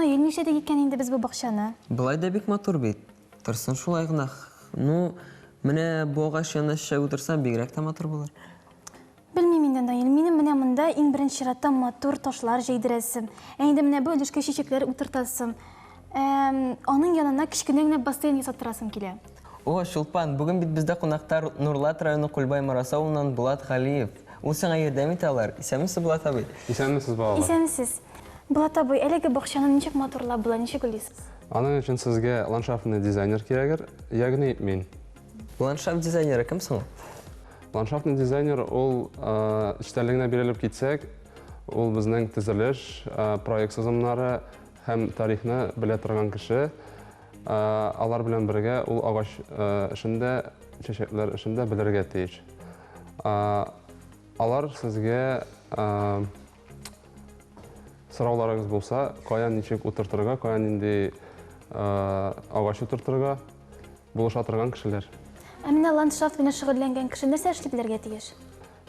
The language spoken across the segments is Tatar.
Наил, нишләдек икән инде без бу бакчаны? Болай да бик матур бит. Торсын шулай гына. Ну, менә бу агач янына чәчәк утырсам, бигрәк тә матур булыр. Белмим инде, Наил, минем менә монда иң беренче чиратта матур ташлар җәйдерәсем. Ә инде менә бу өлешкә чәчәкләр утыртасым. Ә, аның янына кечкенә генә бассейн ясаттырасым килә. О, Чулпан, бүген бит бездә кунакта Нурлат районы Кульбай Мораса авылыннан Булат Галиев. Ул сиңа ярдәм итә алыр. Исәнмесез, Булат абый. Исәнмесез, балалар. Исәнмесез. Булат абый, әлеге бакчаны ничек матурлап була, ничек уйлыйсыз? Аның өчен сезгә ландшафтный дизайнер кирәгер, ягъни мин. Ландшафт дизайнеры кем соң ул? Ландшафтный дизайнер ул, эчтәлегенә бирелеп китсәк, ул безнең төзелеш, проект сызымнары һәм тарихны белә торган кеше. Алар белән бергә ул агач эшен дә, чәчәкләр эшен дә белергә тиеш. Алар сезгә сорауларыгыз булса, кая ничек утыртырга, кая нинди агач утыртырга булыша торган кешеләр. Ә менә ландшафт белән шөгыльләнгән кеше нәрсә эшли белергә тиеш?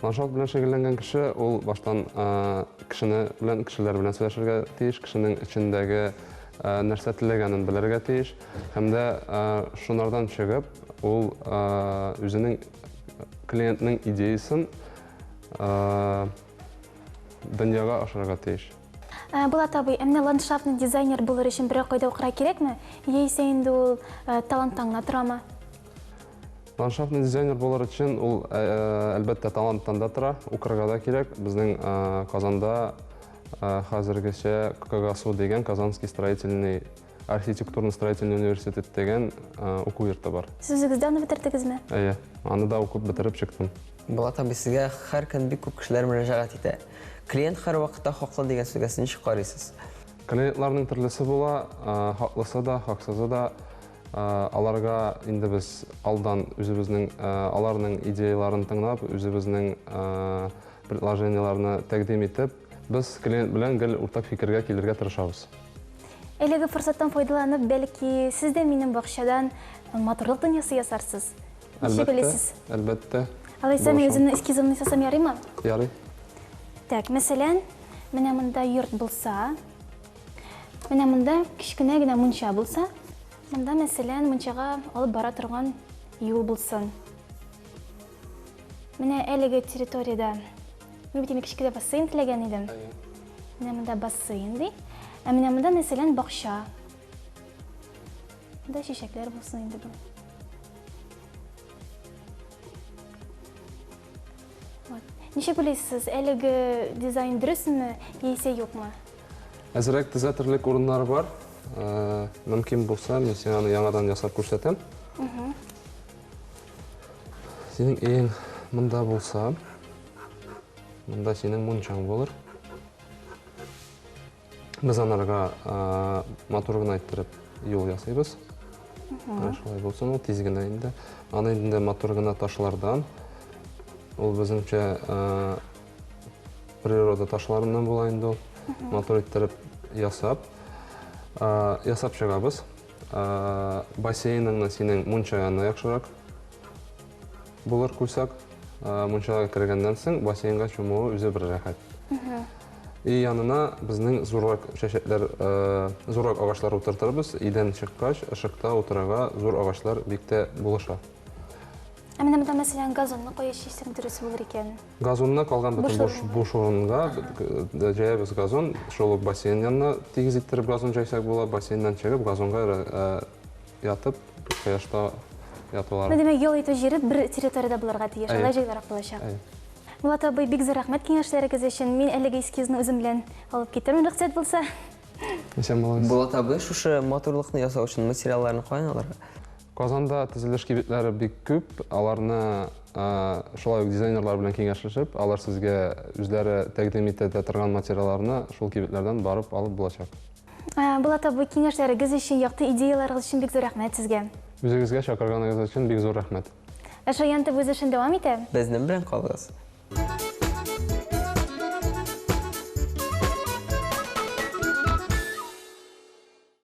Ландшафт белән шөгыльләнгән кеше ул баштан кешене белән кешеләр белән сөйләшергә тиеш, кешенең эчендәге нәрсә теләгәнен белергә тиеш һәм дә шунардан чыгып ул үзенең клиентның идеясын дөньяга ашырырга тиеш. Булат абый, ә менә ландшафтный дизайнер булыр өчен берәр кайда укырга кирәкме? Яисә инде ул таланттан гына торамы? Ландшафтный дизайнер булыр өчен ул, әлбәттә, таланттан да тора, укырга да кирәк. Безнең Казанда хәзергечә КГАСУ дигән Казанский строительный архитектурно-строительный университет дигән уку йорты бар. Сез үзегез дә аны бетердегезме? Әйе, аны да укып бетереп чыктым. Булат абый, сезгә һәр көн бик күп кешеләр мөрәҗәгать итә. Клиент һәрвакытта хаклы дигән сүзгә сез ничек карыйсыз? Клиентларның төрлесе була, хаклысы да, хаксызы да. Аларга инде без алдан үзебезнең аларның идеяларын тыңлап, үзебезнең предложениеләрне тәкъдим итеп, без клиент белән гел уртак фикергә килергә тырышабыз. Әлеге форсаттан файдаланып, бәлки, сез дә минем бакчадан матурлык дөньясы ясарсыз? Ничек уйлыйсыз? Әлбәттә. Алайса, мин үземнең эскизымны ясасам ярыймы? Ярый. Так, мәсәлән, менә монда йорт булса, менә монда кечкенә генә мунча булса, монда, мәсәлән, мунчага алып бара торган юл булсын. Менә әлеге территориядә мин бит инде кечкенә бассейн теләгән идем. Менә монда бассейн ди. Ә менә монда, мәсәлән, бакча. Монда чәчәкләр булсын инде бу. Вот. Ничек уйлыйсыз, әлеге дизайн дөресме яисә юкмы? Әзрәк төзәтерлек урыннары бар. Мөмкин булса, мин сиңа аны яңадан ясап күрсәтәм. Синең өең монда булса, монда синең мунчаң булыр. Без анарга матур гына иттереп юл ясыйбыз. Менә шулай булсын ул тиз генә инде. Аны инде матур гына ташлардан, ул безнеңчә природа ташларыннан була инде ул. Матур иттереп ясап, ясап чыгабыз. Бассейныңны синең мунча янына яхшырак булыр куйсак. Мунчага кергәннән соң бассейнга чумуы үзе бер рәхәт. И янына безнең зуррак чәчәкләр, зуррак агачлар утыртырбыз. Өйдән чыккач, ышыкта утырырга зур агачлар бик тә булыша. Ә менә монда, мәсәлән, газонны кая чәчсәң дөрес булыр икән? Газонны калган бөтен буш, буш урынга җәябез газон. Шул ук бассейн янына тигез иттереп газон җәйсәк була. Бассейннан чыгып, газонга ятып, кояшта ятулар. Ну, димәк, ял итү җире бер территориядә булырга тиеш. Алай җайлырак булачак. Булат абый, бик зур рәхмәт киңәшләрегез өчен. Мин әлеге эскизны үзем белән алып китермен, рөхсәт булса. Исән булыгыз. Булат абый, шушы матурлыкны ясау өчен материалларны каян алырга? Казанда төзелеш кибетләре бик күп, аларны шулай ук дизайнерлар белән киңәшләшеп, алар сезгә үзләре тәкъдим итә торган материалларны шул кибетләрдән барып алып булачак. Булат абый, киңәшләрегез өчен, якты идеяләрегез өчен бик зур рәхмәт сезгә. Үзегезгә чакырганыгыз өчен бик зур рәхмәт. Ә Шаян ТВ үз эшен дәвам итә. Безнең белән калыгыз.